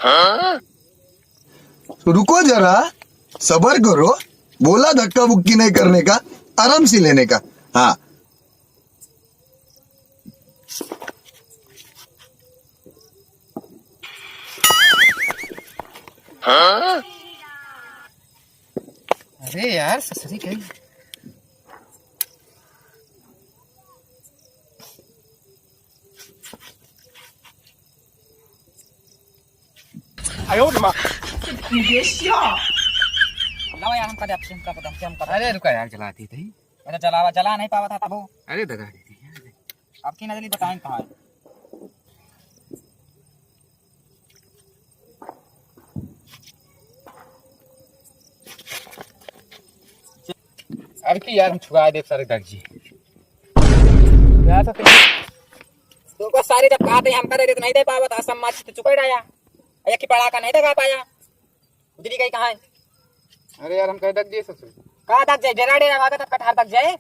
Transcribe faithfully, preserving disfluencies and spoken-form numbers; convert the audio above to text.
तो रुको जरा, सबर करो, बोला धक्का बुक्की नहीं करने का, आराम से लेने का। हाँ। अरे यार, ससुरी कहीं। लावा यार, हमका दे, हमका दे, हमका दे। अरे रुका यार, जला दी थी। अरे जलावा, जला नहीं पावा था तबो। अरे दगा दी थी यार। अब की नजली बताएं कहाँ है। अब की यार हम छुआ देब सारे दर्जी। यार तो तुमको सारे जब कहा थे हमका दे दे तो नहीं दे पावा था, सब माची तो चुपे रहा। एक ही पड़ा का नहीं दगा पाया। उधरी गई कहाँ है? अरे यार हम कहे दग दिए ससुर। कहाँ दग जाए? डेरा डेरा भागा था कटहर दग जाए।